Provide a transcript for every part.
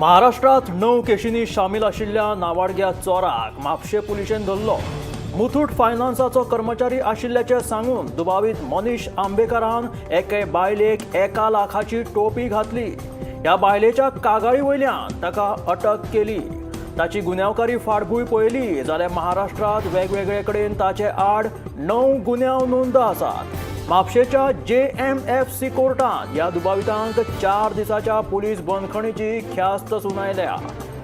महाराष्ट्रात 9 केशींनी शामील आशिल्ल्या नावाडग्या चोराक म्हापशें पुलिशेन धरलो. मुथूट फायनान्साचो कर्मचारी आशिल्ल्याचें सांगून दुबावीत मनीष आंबेकारान एके बायलेक 1 लाखाची टोपी घातली. ह्या बायलेच्या कागाळी वयल्यान ताका अटक केली. ताची गुन्यांवकारी फाटभूंय पळयली जाल्यार महाराष्ट्रांत वेगवेगळे कडेन ताचे आड 9 गुन्यांव नोंद आसात. म्हापशेच्या JMFC कोर्टान ह्या दुबावितांक 4 दिसाच्या पुलीस बंदखणीची ख्यास्त सुनायल्या.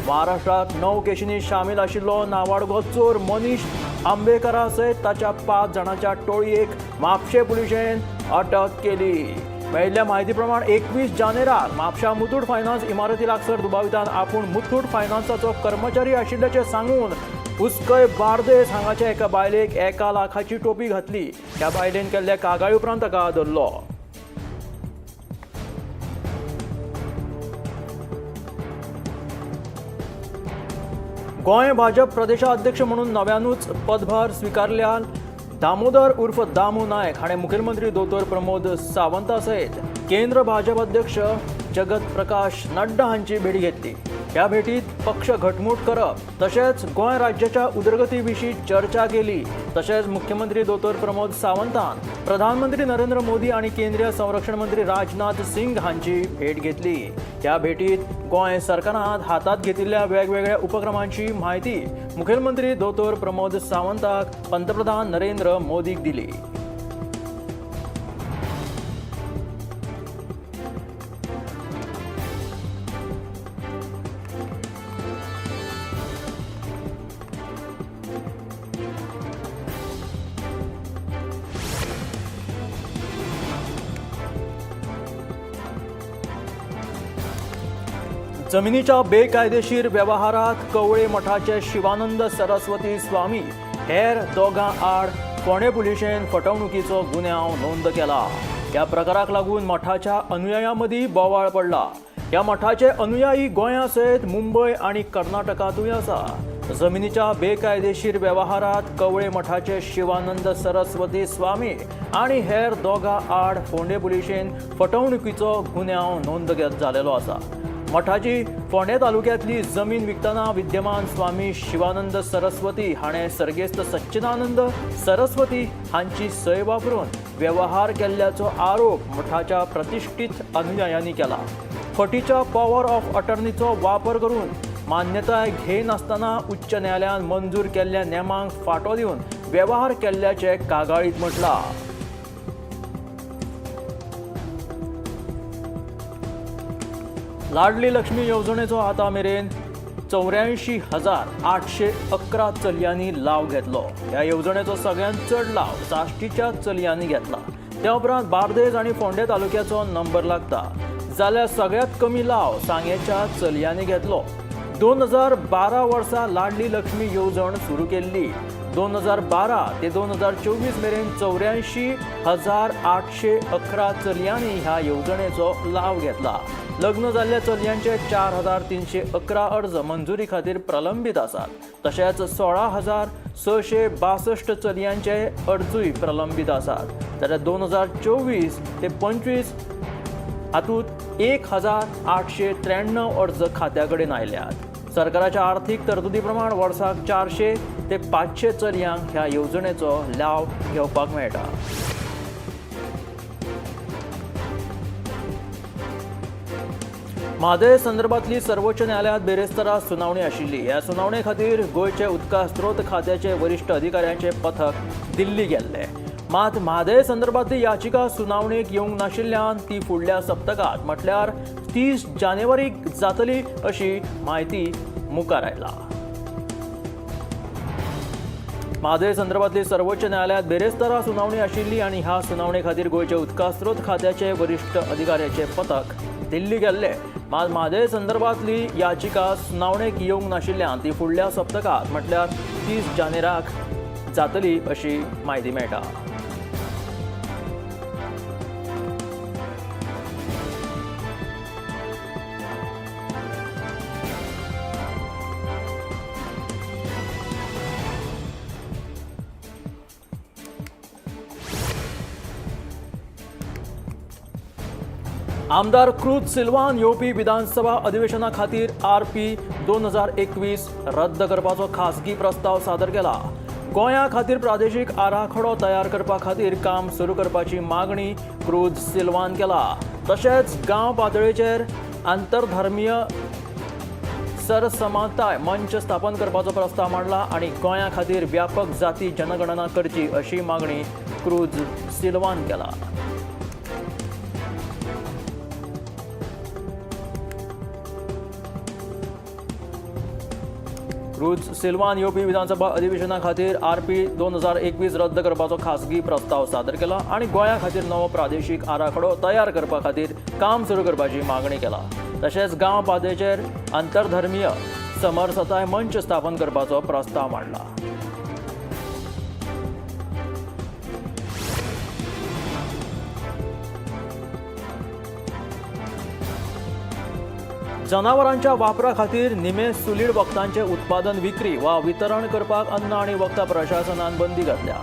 महाराष्ट्रात 9 केशींनी शामील आशिल्लो नावाडगो चोर मनीष आंबेकरा सयत ताच्या 5 जाणांच्या टोळयेक म्हापशें पुलिशेन अटक केली. मेळिल्ल्या म्हायती प्रमाण 21 जानेराक म्हापशा मुथूट फायनान्स इमारती लागसर दुबावितान आपूण मुथूट फायनान्साचो कर्मचारी आशिल्ल्याचें सांगून उसकय बार्देस हांगाच्या एका बायलेक 1 लाखाची टोपी घातली. ह्या बायलेन केल्ल्या कागाळी उपरांत ताका धरलो. गोंय भाजप प्रदेशाध्यक्ष म्हणून नव्यानूच पदभार स्विकारल्यान दामोदर उर्फ दामू नायक हाणें मुखेलमंत्री दोतोर प्रमोद सावंता सयत केंद्र भाजप अध्यक्ष जगत प्रकाश नड्डा हांची भेट घेतली. ह्या भेटीत पक्ष घटमूट करप तशेंच गोंय राज्याच्या उदरगती विशीं चर्चा केली. तशेंच मुख्यमंत्री दोतोर प्रमोद सावंतान प्रधानमंत्री नरेंद्र मोदी आनी केंद्रीय संरक्षण मंत्री राजनाथ सिंग हांची भेट घेतली. ह्या भेटीत गोंय सरकारान हातांत घेतिल्ल्या वेगवेगळ्या उपक्रमांची म्हायती मुखेलमंत्री दोतोर प्रमोद सावंताक पंतप्रधान नरेंद्र मोदीक दिली. जमिनीच्या बेकायदेशीर व्यवहारात कवळे मठाचे शिवानंद सरस्वती स्वामी हेर दोगां आड फोंडें पुलिशेन फटवणुकीचो गुन्यांव नोंद केला. ह्या प्रकाराक लागून मठाच्या अनुयायां मदीं बोवाळ पडला. ह्या मठाचे अनुयायी गोंया सयत मुंबय आनी कर्नाटकांतूय आसा. जमिनीच्या बेकायदेशीर व्यवहारात कवळे मठाचे शिवानंद सरस्वती स्वामी आनी हेर दोगां आड फोंडें पुलिशेन फटवणुकीचो गुन्यांव नोंद जालेलो आसा. मठाची फोंडें तालुक्यांतली जमीन विकतना विद्यमान स्वामी शिवानंद सरस्वती हाणें सर्गेस्त सच्चिदानंद सरस्वती हांची सय वापरून व्यवहार केल्ल्याचो आरोप मठाच्या प्रतिश्ठीत अनुयायांनी केला. फटीच्या पॉवर ऑफ अटर्नीचो वापर करून मान्यताय घेनासतना उच्च न्यायालयान मंजूर केल्ल्या नेमांक फाटो दिवन व्यवहार केल्ल्याचें कागाळींत म्हटलां. लाडली लक्ष्मी येवजणेचो आतां मेरेन 84,811 चलयांनी लाव घेतलो. ह्या येवजणेचो सगळ्यांत चड लाव साश्टीच्या चलयांनी घेतला. त्या उपरांत बार्देज आनी फोंडें तालुक्याचो नंबर लागता, जाल्यार सगळ्यांत कमी लाव सांगेच्या चलयांनी घेतलो. 2012 वर्सा लाडली लक्ष्मी येवजण सुरू केल्ली. 2012 ते 2024 मेरेन 84,811 चलयांनी ह्या येवजणेचो लाव घेतला. लग्न जाल्ल्या चलयांचे 4,311 अर्ज मंजुरी खातीर प्रलंबीत आसात. तशेंच 16,662 चलयांचे अर्जूय प्रलंबीत आसात. जाल्यार 2024 ते 25 हातूंत 1,893 अर्ज खात्या कडेन आयल्यात. सरकाराच्या आर्थीक तरतुदी प्रमाण वर्साक 400 ते 500 चलयांक ह्या येवजणेचो लाव घेवपाक मेळटा. म्हादय संदर्भातली सर्वोच्च न्यायालयांत बिरेस्तारा सुनावणी आशिल्ली. ह्या सुनावणे खातीर गोंयचे उदका स्रोत खात्याचे वरिश्ठ अधिकाऱ्यांचे पथक दिल्ली गेल्ले. मात म्हादय संदर्भातली याचिका सुनावणेक येवंक नाशिल्ल्यान ती फुडल्या सप्तकांत म्हटल्यार 30 जानेवारीक जातली अशी म्हायती मुखार आयला. म्हादय संदर्भातली सर्वोच्च न्यायालयांत बिरेस्तारा सुनावणी आशिल्ली आनी ह्या सुनावणे खातीर गोंयचे उदका स्रोत खात्याचे वरिश्ठ अधिकाऱ्याचे पथक दिल्ली गेल्ले. मात म्हादय संदर्भातली याचिका सुनावणेक येवंक नाशिल्ल्यान ती फुडल्या सप्तकांत म्हटल्यार 30 जानेराक जातली अशी म्हायती मेळटा. आमदार क्रूज सिल्वान येवपी विधानसभा अधिवेशना खातीर आरपी 2021 रद्द करपाचो खासगी प्रस्ताव सादर केला. गोंया खातीर प्रादेशीक आराखडो तयार करपा खातीर काम सुरू करपाची मागणी क्रूज सिल्वान केला. तशेंच गांव पातळेचेर आंतरधर्मीय सरसमानताय मंच स्थापन करपाचो प्रस्ताव मांडला आनी गोंया खातीर व्यापक जाती जनगणना करची अशी मागणी क्रूज सिल्वान केला. क्रूज सिल्वान येवपी विधानसभा अधिवेशना खातीर आरपी 2021 रद्द करपाचो खासगी प्रस्ताव सादर केला आनी गोंया खातीर नवो प्रादेशीक आराखडो तयार करपा खातीर काम सुरू करपाची मागणी केला. तशेंच गांव पातळेचेर आंतरधर्मीय समरसताय मंच स्थापन करपाचो प्रस्ताव मांडला. जनावरांच्या वापरा खातीर निमे सुलीड वखदांचें उत्पादन, विक्री वा वितरण करपाक अन्न आनी वखदां प्रशासनान बंदी घातल्या.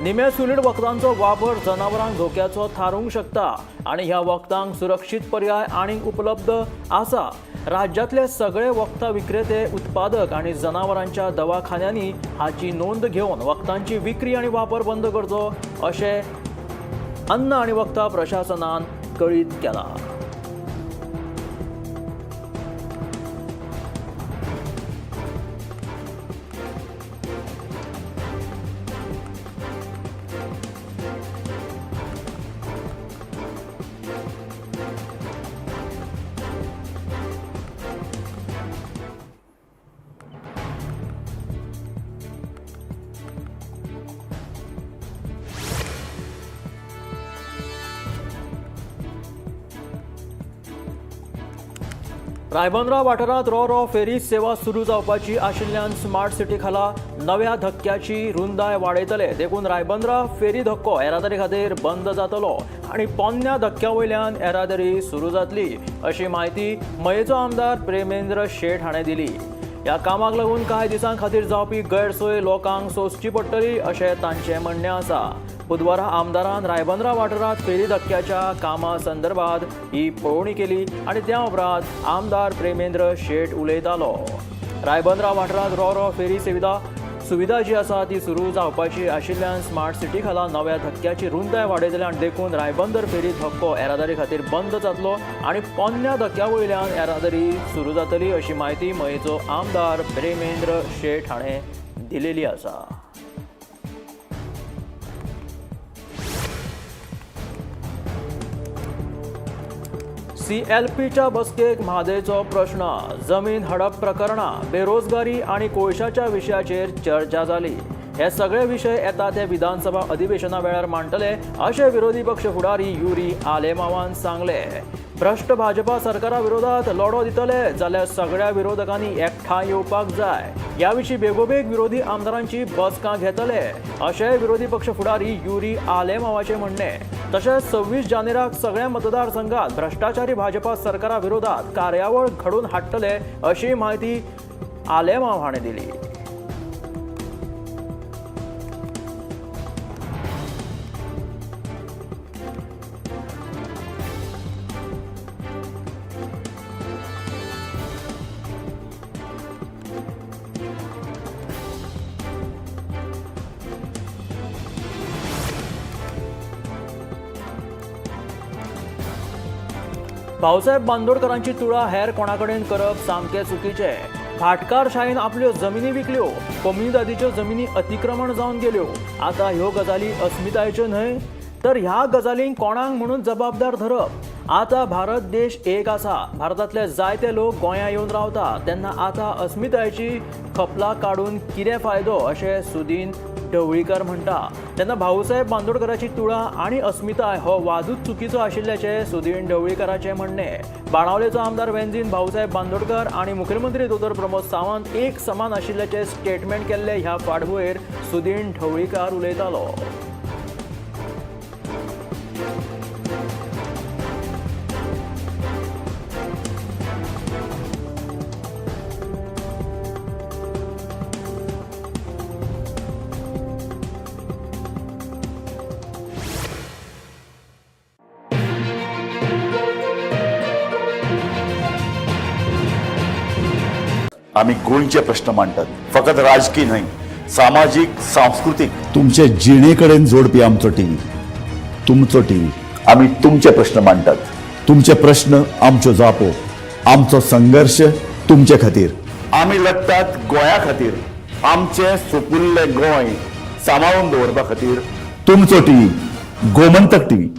निमे सुलीड वखदांचो वापर जनावरांक धोक्याचो थारूंक शकता आनी ह्या वखदांक सुरक्षीत पर्याय आनीक उपलब्ध आसा. राज्यांतले सगळे वखदां विक्रेते, उत्पादक आनी जनावरांच्या दवाखान्यांनी हाची नोंद घेवन वखदांची विक्री आनी वापर बंद करचो अशें अन्न आनी वखदां प्रशासनान कळीत केलां. रायबंद्रा वाठारांत रो रो फेरी सेवा सुरू जावपाची आशिल्ल्यान स्मार्ट सिटी खाला नव्या धक्क्याची रुंदाय वाडयतले. देखून रायबंद्रा फेरी धक्को येरादारी खातीर बंद जातलो आनी पोन्न्या धक्क्या वयल्यान येरादारी सुरू जातली अशी म्हायती मयेचो आमदार प्रेमेंद्र शेट हाणें दिली. ह्या कामाक लागून कांय दिसां खातीर जावपी गैरसोय लोकांक सोंसची पडटली अशें तांचें म्हणणें आसा. बुधवारा आमदारान रायबंद्रा वाठारांत फेरी धक्क्याच्या कामा संदर्भात ही पळोवणी केली आनी त्या उपरांत आमदार प्रेमेंद्र शेट उलयतालो. रायबंद्रा वाठारांत रो रो फेरी सुविधा जी आसा ती सुरू जावपाची आशिल्ल्यान स्मार्ट सिटी खाला नव्या धक्क्याची रुंदाय वाडयतले आनी देखून रायबंदर फेरी धक्को येरादारी खातीर बंद जातलो आनी पोन्न्या धक्क्या वयल्यान येरादारी सुरू जातली अशी म्हायती मयेचो आमदार प्रेमेंद्र शेट हाणें दिलेली आसा. सीएलपीच्या बसकेक म्हादयचो प्रश्न, जमीन हडप प्रकरणां, बेरोजगारी आनी कोळशाच्या विशयाचेर चर्चा जाली. हे सगळे विशय येता ते विधानसभा अधिवेशना वेळार मांडटले अशें विरोधी पक्ष फुडारी युरी आलेमावान सांगले. भ्रश्ट भाजपा सरकारा विरोधात लढो दितले जाल्यार सगळ्या विरोधकांनी एकठांय येवपाक जाय. ह्या विशीं बेगोबेग विरोधी आमदारांची बसका घेतले अशें विरोधी पक्ष फुडारी युरी आलेमावाचें म्हणणें. तशेंच 26 जानेराक सगळ्या मतदारसंघात भ्रश्टाचारी भाजपा सरकारा विरोधात कार्यावळ घडोवन हाडटले अशी म्हायती आलेमाव हाणें दिली. भाऊसाहेब बांदोडकरांची तुळा हेर कोणाकडेन करप सामकें चुकीचें. भाटकारशायेन आपल्यो जमिनी विकल्यो, कोमुनिदादीच्यो जमिनी अतिक्रमण जावन गेल्यो. आतां ह्यो गजाली अस्मितायेच्यो न्हय तर ह्या गजालींक कोणाक म्हणून जबाबदार धरप? आतां भारत देश एक आसा, भारतांतले जायते लोक गोंया येवन रावता, तेन्ना आतां अस्मितायेची खपला काडून कितें फायदो अशें सुदीन ढवळीकर म्हणटा. तेन्ना भाऊसाहेब बांदोडकराची तुळा आनी अस्मिताय हो वादूच चुकीचो आशिल्ल्याचें सुदीन ढवळीकराचें म्हणणें. बाणावलेचो आमदार वेंझीन भाऊसाहेब बांदोडकर आनी मुखेलमंत्री दोतोर प्रमोद सावंत एक समान आशिल्ल्याचें स्टेटमेंट केल्लें. ह्या फाटभुंयेर सुदीन ढवळीकार उलयतालो. आमी गोंयचे प्रश्न मांडटात, फकत राजकी न्हय, सामाजीक, सांस्कृतीक, तुमचे जिणे कडेन जोडपी आमचो टीव्ही, तुमचो टीव्ही. आमी तुमचे प्रश्न मांडटात, तुमचे प्रश्न आमच्यो जापो, आमचो संघर्श तुमचे खातीर. आमी लढटात गोंया खातीर, आमचें सुपुल्लें गोंय सांबाळून दवरपा खातीर. तुमचो टीव्ही, गोमंतक टीव्ही.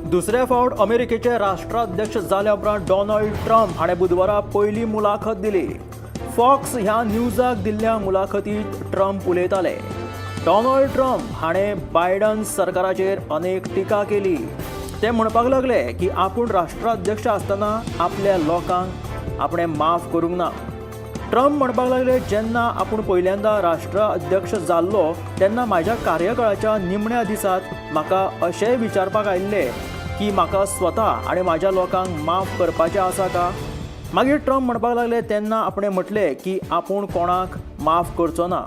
दुसऱ्या फावट अमेरिकेचे राष्ट्राध्यक्ष जाल्या उपरांत डोनाल्ड ट्रम्प हाणें बुधवारा पयली मुलाखत दिली. फॉक्स ह्या न्यूजाक दिल्ल्या मुलाखतींत ट्रम्प उलयताले. डोनाल्ड ट्रम्प हाणें बायडन सरकाराचेर अनेक टिका केली. ते म्हणपाक लागले की आपूण राष्ट्राध्यक्ष आसतना आपल्या लोकांक आपणें माफ करूंक ना. ट्रम्प म्हणपाक लागले, जेन्ना आपूण पयल्यांदा राष्ट्राध्यक्ष जाल्लो तेन्ना म्हाज्या कार्यकाळाच्या निमण्या दिसात म्हाका अशेंय विचारपाक आयिल्लें की म्हाका स्वता आनी म्हाज्या लोकांक माफ करपाचें आसा का. मागीर ट्रम्प म्हणपाक लागले, तेन्ना आपणें म्हटलें की आपूण कोणाक माफ करचो ना,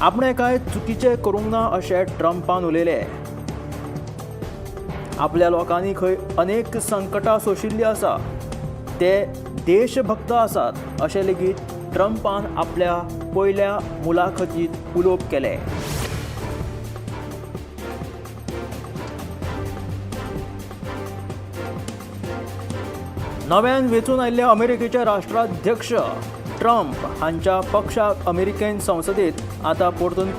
आपणें कांय चुकीचें करूंक ना अशें ट्रम्पान उलयलें. आपल्या लोकांनी खंय अनेक संकटां सोंशिल्लीं आसा, ते देशभक्त आसात अशें लेगीत ट्रम्पान आपल्या पयल्या मुलाखतींत उलोवप केलें. नव्यान वेंचून आयिल्ले अमेरिकेचे राष्ट्राध्यक्ष ट्रम्प हांच्या पक्षाक अमेरिकन संसदेत आतां परतून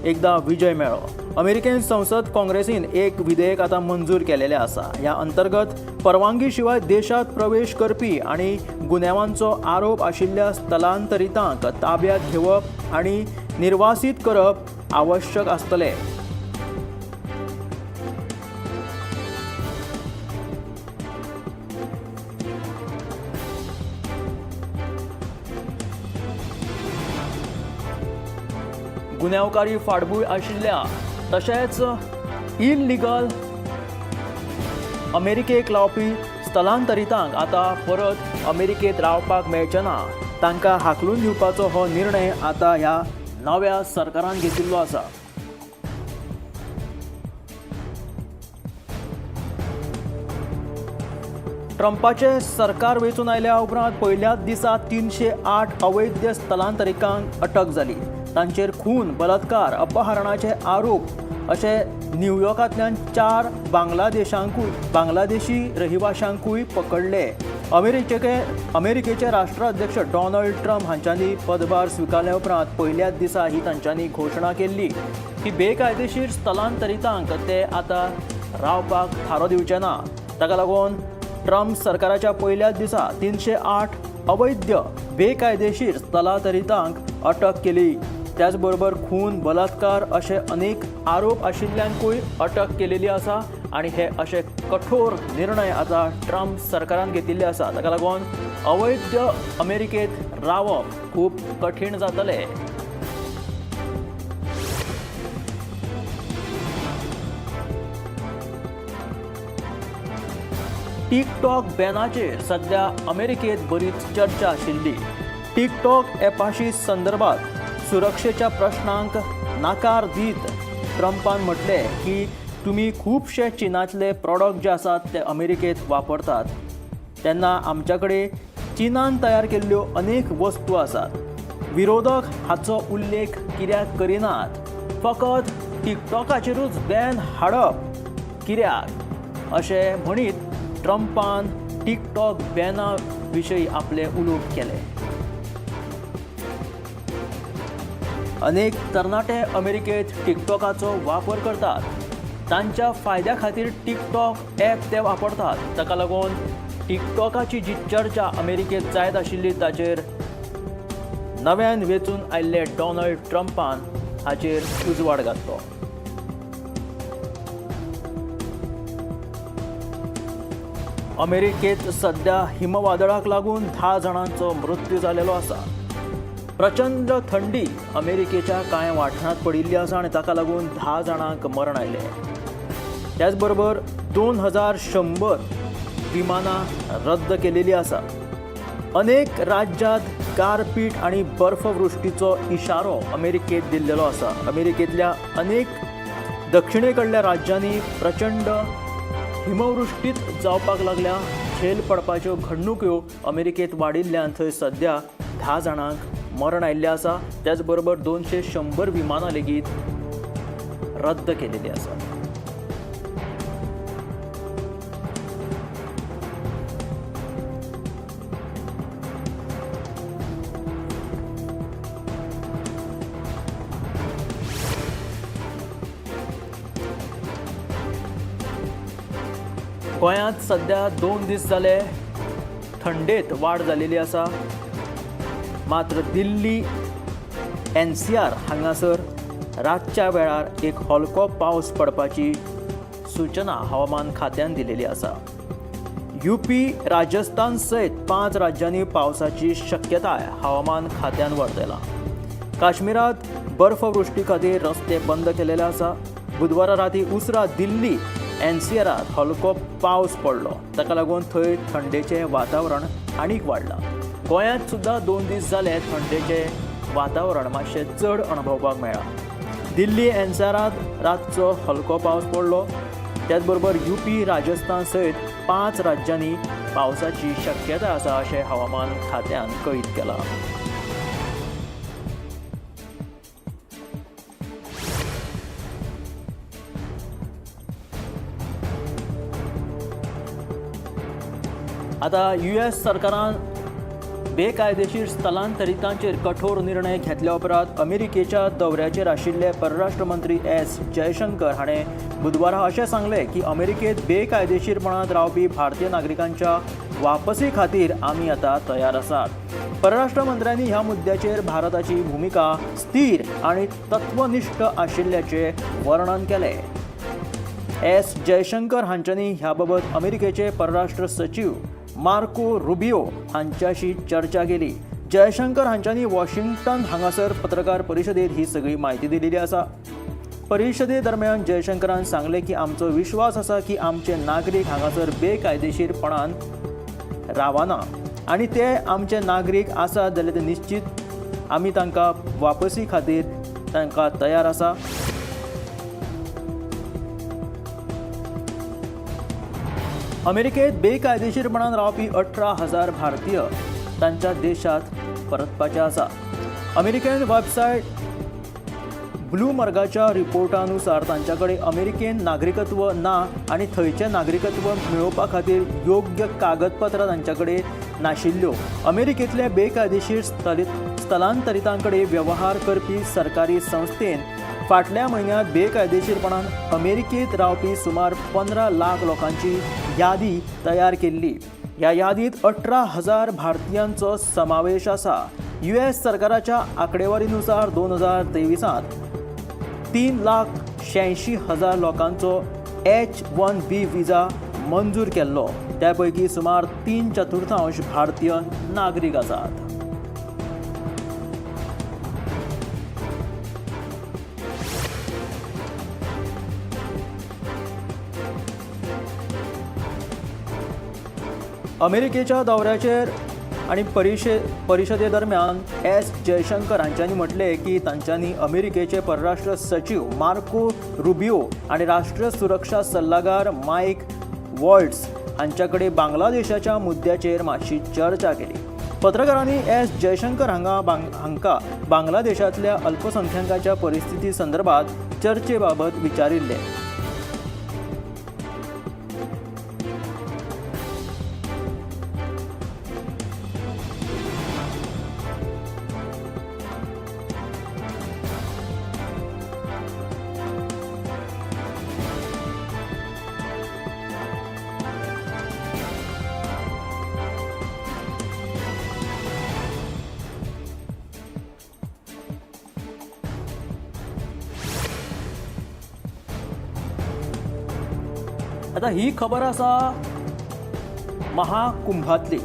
एकदां विजय मेळ्ळो. अमेरिकन संसद काँग्रेसीन एक विधेयक आतां मंजूर केलेलें आसा. ह्या अंतर्गत परवानगी शिवाय देशांत प्रवेश करपी आनी गुन्यांवांचो आरोप आशिल्ल्या स्थलांतरितांक ताब्यांत घेवप आनी निर्वासीत करप आवश्यक आसतलें. गुन्यांवकारी फाटभूंय आशिल्ल्या तशेंच इलिगल अमेरिकेक लावपी स्थलांतरितांक आतां परत अमेरिकेंत रावपाक मेळचें ना. तांकां हाकलून दिवपाचो हो निर्णय आतां ह्या नव्या सरकारान घेतिल्लो आसा. ट्रम्पाचें सरकार वेंचून आयल्या उपरांत पयल्याच दिसा 308 अवैध स्थलांतरितांक अटक जाली. तांचेर खून, बलात्कार, अपहरणाचे आरोप अशे न्यूयॉर्कांतल्यान 4 बांगलादेशी रहिवाशांकूय पकडले. अमेरिकेचे राष्ट्राध्यक्ष डोनाल्ड ट्रम्प हांच्यांनी पदभार स्विकारल्या उपरांत पयल्याच दिसा ही तांच्यांनी घोशणा केल्ली की बेकायदेशीर स्थलांतरितांक ते आतां रावपाक थारो दिवचे ना. ताका लागून ट्रम्प सरकाराच्या पयल्याच दिसा 308 अवैध बेकायदेशीर स्थलांतरितांक अटक केली. त्याचबरोबर खून, बलात्कार अशे अनेक आरोप आशिल्ल्यांकूय अटक केलेली आसा आनी हे अशे कठोर निर्णय आतां ट्रम्प सरकारान घेतिल्ले आसा. ताका लागून अवैध अमेरिकेंत रावप खूब कठीण जातलें. टिकटॉक बॅनाचेर सध्या अमेरिकेंत बरीच चर्चा आशिल्ली. टिकटॉक ॲपाशी संदर्भात सुरक्षेच्या प्रश्नांक नाकार दीत ट्रम्पान म्हटलें की तुमी खुबशे चीनांतले प्रॉडक्ट जे आसात ते अमेरिकेंत वापरतात, तेन्ना आमच्या कडेन चीनान तयार केल्ल्यो अनेक वस्तू आसात. विरोधक हाचो उल्लेख कित्याक करिनात, फकत टिकटॉकाचेरूच बॅन हाडप कित्याक अशें म्हणीत ट्रम्पान टिकटॉक बॅना विशीं आपलें उलोवप केलें. अनेक तरणाटे अमेरिकेंत टिकटॉकाचो वापर करतात. तांच्या फायद्या खातीर टिकटॉक ॲप ते वापरतात. ताका लागून टिकटॉकाची जी चर्चा अमेरिकेंत जायत आशिल्ली ताचेर नव्यान वेंचून आयिल्ले डोनाल्ड ट्रम्पान हाचेर उजवाड घातलो. अमेरिकेंत सध्या हिमवादळाक लागून 10 जाणांचो मृत्यू जालेलो आसा. प्रचंड थंडी अमेरिकेच्या कांय वाठारांत पडिल्ली आसा आनी ताका लागून 10 जाणांक मरण आयलें. त्याचबरोबर 2100 विमानां रद्द केलेली आसा. अनेक राज्यांत गारपीट आनी बर्फवृश्टीचो इशारो अमेरिकेत दिल्लेलो आसा. अमेरिकेंतल्या अनेक दक्षिणे कडल्या राज्यांनी प्रचंड हिमवृश्टीत जावपाक लागल्या. झेल पडपाच्यो घडणुक्यो अमेरिकेत वाडिल्ल्यान थंय सद्या 10 जाणांक मरण आयिल्लें आसा. त्याच बरोबर 200 विमानां लेगीत रद्द केलेली आसात. गोंयांत सध्या 2 दीस जाले थंडेत वाड जालेली आसा. मात्र दिल्ली NCR हांगासर रातच्या वेळार एक हलको पावस पडपाची सूचना हवामान खात्यान दिलेली आसा. UP, Rajasthan सयत 5 राज्यांनी पावसाची शक्यताय हवामान खात्यान वर्तयला. काश्मीरात बर्फवृश्टी खातीर रस्ते बंद केलेले आसा. बुधवारा राती उसरा दिल्ली NCRात हलको पावस पडलो. ताका लागून थंय थंडेचें वातावरण आनीक वाडलां. गोंयांत सुद्दां 2 दीस जाले थंडेचें वातावरण मातशें चड अणभवपाक मेळ्ळां. दिल्ली NCRात रातचो हलको पावस पडलो. त्याच बरोबर UP, Rajasthan सयत 5 राज्यांनी पावसाची शक्यता आसा अशें हवामान खात्यान कळीत केलां. आतां US सरकारान बेकायदेशीर स्थलांतरितांचेर कठोर निर्णय घेतल्या उपरांत अमेरिकेच्या दौऱ्याचेर आशिल्ले परराष्ट्र मंत्री एस जयशंकर हाणें बुधवारा अशें सांगलें की अमेरिकेत बेकायदेशीरपणान रावपी भारतीय नागरिकांच्या वापसी खातीर आमी आतां तयार आसात. परराष्ट्र मंत्र्यांनी ह्या मुद्द्याचेर भारताची भुमिका स्थिर आनी तत्वनिश्ठ आशिल्ल्याचें वर्णन केलें. एस जयशंकर हांच्यांनी ह्या बाबत अमेरिकेचे परराष्ट्र सचीव मार्को रुबियो हांच्याशी चर्चा केली. जयशंकर हांच्यांनी वॉशिंग्टन हांगासर पत्रकार परिशदेत ही सगळी म्हायती दिलेली आसा. परिशदे दरम्यान जयशंकरान सांगलें की आमचो विश्वास आसा की आमचे नागरीक हांगासर बेकायदेशीरपणान रावना आनी ते आमचे नागरीक आसात जाल्यार ते निश्चित आमी तांकां वापसी खातीर तांकां तयार आसा. अमेरिकेत बेकायदेशीरपणान रावपी 18,000 भारतीय तांच्या देशात परतपाचे आसा. अमेरिकन वेबसायट ब्लूमर्गाच्या रिपोर्टानुसार तांच्या कडेन अमेरिकेन नागरिकत्व ना आनी थंयचें नागरिकत्व मेळोवपा खातीर योग्य कागदपत्रां तांच्या कडेन नाशिल्ल्यो. अमेरिकेंतल्या बेकायदेशीर स्थलांतरितां कडेन व्यवहार करपी सरकारी संस्थेन फाटल्या म्हयन्यांत बेकायदेशीरपणान अमेरिकेंत रावपी सुमार 15 लाख लोकांची यादी तयार केल्ली. ह्या यादींत 18,000 भारतीयांचो समावेश आसा. US सरकाराच्या आंकडेवारीनुसार 2023 3,86,000 लोकांचो H-1B विजा मंजूर केल्लो. त्या पैकी सुमार 3/4 भारतीय नागरीक आसात. अमेरिकेच्या दौऱ्याचेर आनी परिशदे दरम्यान एस जयशंकर हांच्यांनी म्हटलें की तांच्यांनी अमेरिकेचे परराष्ट्र सचीव मार्को रुबियो आनी राष्ट्रीय सुरक्षा सल्लागार मायक वॉल्ट्स हांच्या कडेन बांगलादेशाच्या मुद्द्याचेर मातशी चर्चा केली. पत्रकारांनी एस जयशंकर हांकां बांगलादेशांतल्या अल्पसंख्याकांच्या परिस्थिती संदर्भात चर्चे बाबत विचारिल्लें. आतां ही खबर आसा महाकुंभातली.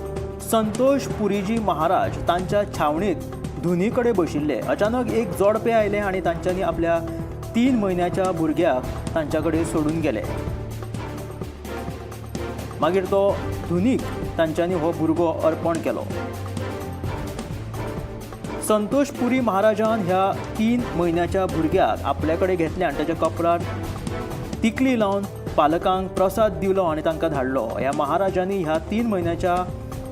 संतोष पुरीजी महाराज तांच्या छावणीत धुनी कडेन बशिल्ले. अचानक एक जोडपें आयलें आनी तांच्यांनी आपल्या 3 म्हयन्याच्या भुरग्याक तांच्या कडेन सोडून गेले. मागीर तो धुनीक तांच्यांनी हो भुरगो अर्पण केलो. संतोष पुरी महाराजान ह्या 3 म्हयन्याच्या भुरग्याक आपल्या कडेन घेतलें आनी ताच्या कपलार तिकली लावन पालकांक प्रसाद दिलो आनी तांकां धाडलो. ह्या महाराजांनी ह्या 3 म्हयन्याच्या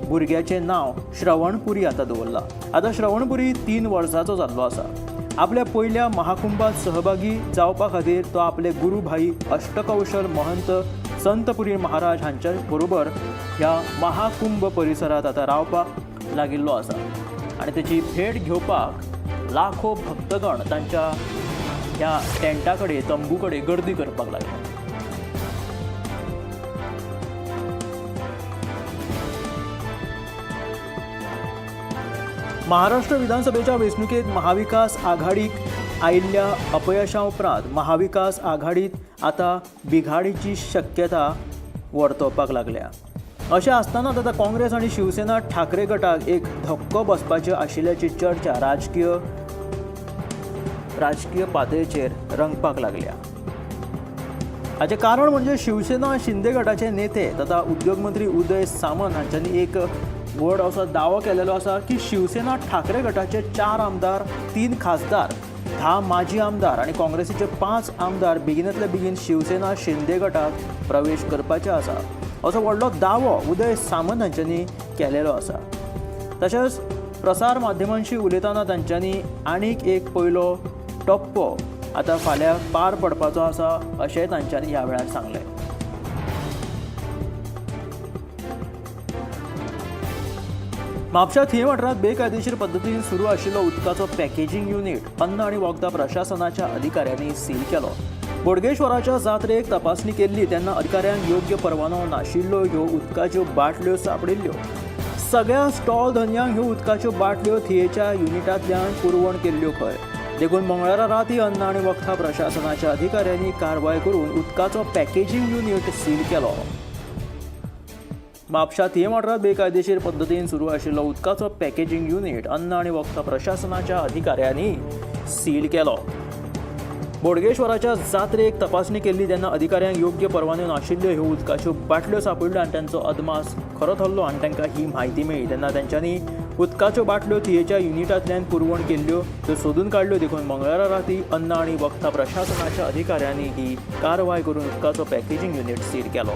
भुरग्याचें नांव श्रवणपुरी आतां दवरलां. आतां श्रवणपुरी 3 वर्सांचो जाल्लो आसा. आपल्या पयल्या महाकुंभात सहभागी जावपा खातीर तो आपले गुरू भाई अष्टकौशल महंत संतपुरी महाराज हांच्या बरोबर ह्या महाकुंभ परिसरांत आतां रावपाक लागिल्लो आसा आनी तेची भेट घेवपाक लाखो भक्तगण तांच्या ह्या टेंटा कडेन, तंबू कडेन गर्दी करपाक लागल्या. महाराष्ट्र विधानसभेच्या वेंचणुकेत महाविकास आघाडीक आयिल्ल्या अपयशा उपरांत महाविकास आघाडीत आतां बिघाडीची शक्यता वर्तवपाक लागल्या. अशें आसतनाच आतां काँग्रेस आनी शिवसेना ठाकरे गटाक एक धक्को बसपाचे आशिल्ल्याची चर्चा राजकीय पातळेचेर रंगपाक लागल्या. हाचें कारण म्हणजे शिवसेना शिंदे गटाचे नेते तथा उद्योग मंत्री उदय सामंत हांच्यांनी एक व्हड असो दावो केलेलो आसा की शिवसेना ठाकरे गटाचे 4 आमदार, 3 खासदार, 10 माजी आमदार आनी काँग्रेसीचे 5 आमदार बेगिनांतले बेगीन शिवसेना शिंदे गटात प्रवेश करपाचे आसा असो व्हडलो दावो उदय सामंत हांच्यांनी केलेलो आसा. तशेंच प्रसार माध्यमांशी उलयतना तांच्यांनी आनीक एक पयलो टप्पो आतां फाल्यां पार पडपाचो आसा अशेंय तांच्यांनी ह्या वेळार सांगलें. म्हापशा थिये वाठारांत बेकायदेशीर पद्दतीन सुरू आशिल्लो उदकाचो पॅकेजींग युनीट अन्न आनी वखदां प्रशासनाच्या अधिकाऱ्यांनी सील केलो. बोडगेश्वराच्या जात्रेक तपासणी केल्ली तेन्ना अधिकाऱ्यांक योग्य परवानो नाशिल्ल्यो ह्यो उदकाच्यो बाटल्यो सांपडिल्ल्यो. सगळ्या स्टॉल धनयांक ह्यो उदकाच्यो बाटल्यो थियेच्या युनिटांतल्यान पुरवण केल्ल्यो खंय. देखून मंगळारा राती अन्न आनी वखदां प्रशासनाच्या अधिकाऱ्यांनी कारवाय करून उदकाचो पॅकेजींग युनीट सील केलो. म्हापशा थिये वाठारांत बेकायदेशीर पद्दतीन सुरू आशिल्लो उदकाचो पॅकेजींग युनीट अन्न आनी वखदां प्रशासनाच्या अधिकाऱ्यांनी सील केलो. बोडगेश्वराच्या जात्रेक तपासणी केल्ली तेन्ना अधिकाऱ्यांक योग्य परवान्यो नाशिल्ल्यो ह्यो उदकाच्यो बाटल्यो सांपडल्यो आनी तांचो अदमास खरो थरलो आनी तांकां ही म्हायती मेळ्ळी तेन्ना तांच्यांनी उदकाच्यो बाटल्यो थियेच्या युनिटांतल्यान पुरवण केल्ल्यो त्यो सोदून काडल्यो. देखून मंगळारा राती अन्न आनी वखदां प्रशासनाच्या अधिकाऱ्यांनी ही कारवाय करून उदकाचो पॅकेजींग युनीट सील केलो.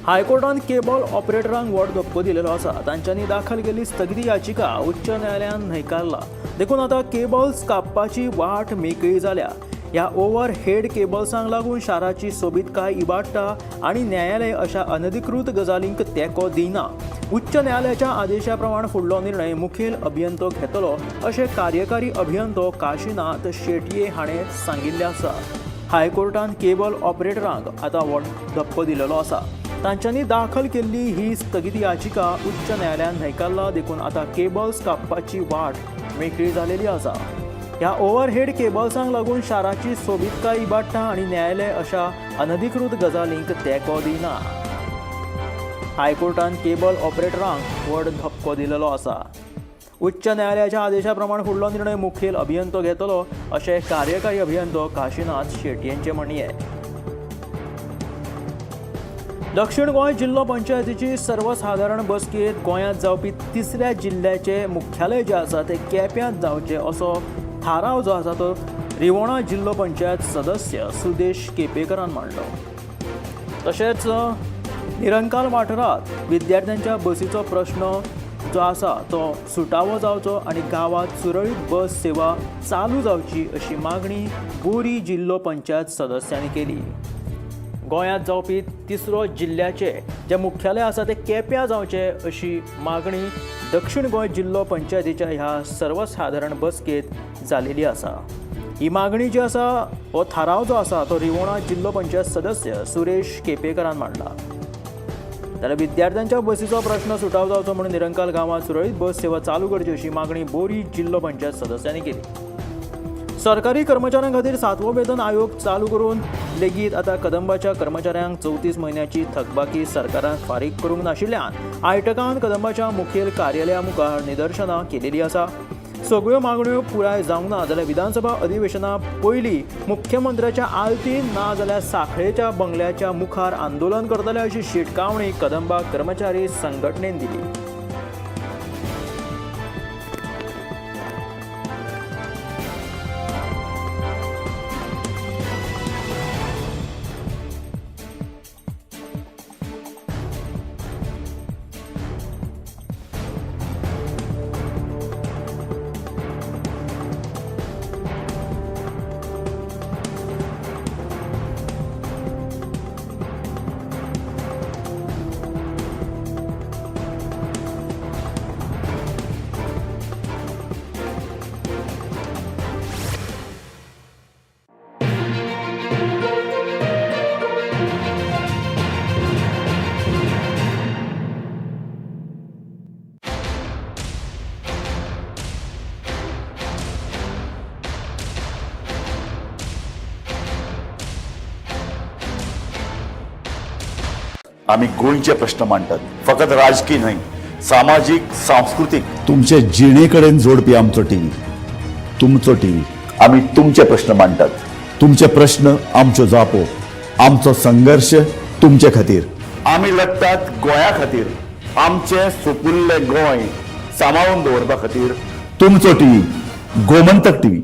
हायकोर्टान केबल ऑपरेटरांक व्हड धपको दिलेलो आसा. तांच्यांनी दाखल केल्ली स्थगिती याचिका उच्च न्यायालयान न्हयकारला. देखून आतां केबल्स कापपाची वाट मेकळी जाल्या. ह्या ओव्हर हेड केबल्सांक लागून शाराची सोबीतकाय इबाडटा आनी न्यायालय अशा अनधिकृत गजालींक तेंको दिना. उच्च न्यायालयाच्या आदेशा प्रमाण फुडलो निर्णय मुखेल अभियंतो घेतलो अशें कार्यकारी अभियंतो काशीनाथ शेटये हाणें सांगिल्लें आसा. हायकोर्टान केबल ऑपरेटरांक आतां व्हड धपको दिलेलो आसा. तांच्यांनी दाखल केल्ली ही स्थगिती याचिका उच्च न्यायालयान न्हयकारला. देखून आतां केबल्स कापपाची वाट मेकळी जालेली आसा. ह्या ओव्हरहेड केबल्सांक लागून शाराची सोबीतकाय इबाडटा आनी न्यायालय अशा अनधिकृत गजालींक तेंको दिना. हायकोर्टान केबल ऑपरेटरांक व्हड धपको दिलेलो आसा. उच्च न्यायालयाच्या आदेशा प्रमाण फुडलो निर्णय मुखेल अभियंतो घेतलो अशें कार्यकारी अभियंतो काशीनाथ शेटयेंचें म्हणणें. दक्षिण गोंय जिल्लो पंचायतीची सर्वसादारण बसकेंत गोंयांत जावपी तिसऱ्या जिल्ल्याचें मुख्यालय जें आसा तें केप्यांत जावचें असो थाराव जो आसा तो रिवणा जिल्लो पंचायत सदस्य सुदेश केपेकरान मांडलो. तशेंच निरंकाल वाठारांत विद्यार्थ्यांच्या बसीचो प्रश्न जो आसा तो सुटावो जावचो आनी गांवांत सुरळीत बस सेवा चालू जावची अशी मागणी बोरी जिल्लो पंचायत सदस्यांनी केली. गोंयांत जावपी तिसरो जिल्ल्याचे जे मुख्यालय आसा ते केप्यां जावचें अशी मागणी दक्षिण गोंय जिल्लो पंचायतीच्या ह्या सर्वसादारण बसकेंत जालेली आसा. ही मागणी जी आसा, हो थाराव जो आसा तो रिवणा जिल्लो पंचायत सदस्य सुरेश केपेकरान मांडला. जाल्यार विद्यार्थ्यांच्या बसीचो प्रश्न सुटाव जावचो म्हणून निरंकाल गांवांत सुरळीत बस सेवा चालू करची अशी मागणी बोरी जिल्लो पंचायत सदस्यांनी केली. सरकारी कर्मचाऱ्यां खातीर 7वो वेतन आयोग चालू करून लेगीत आतां कदंबाच्या कर्मचाऱ्यांक 34 म्हयन्याची थकबाकी सरकारान फारीक करूंक नाशिल्ल्यान आयटकान कदंबाच्या मुखेल कार्यालया मुखार निदर्शनां केलेली आसा. सगळ्यो मागण्यो पुराय जावंक ना जाल्यार विधानसभा अधिवेशना पयलीं मुख्यमंत्र्याच्या आलतीन ना जाल्यार साखळेच्या बंगल्याच्या मुखार आंदोलन करतले अशी शिटकावणी कदंबा कर्मचारी संघटनेन दिली. आमी गोंयचे प्रश्न मांडटात. फकत राजकी न्हय, सामाजीक, सांस्कृतीक, तुमचे जिणे कडेन जोडपी आमचो टीव्ही, तुमचो टीव्ही. आमी तुमचे प्रश्न मांडटात. तुमचे प्रश्न आमच्यो जापो, आमचो संघर्श तुमचे खातीर. आमी लढटात गोंया खातीर, आमचें सुपुल्लें गोंय सांबाळून दवरपा खातीर. तुमचो टीव्ही, गोमंतक टीव्ही.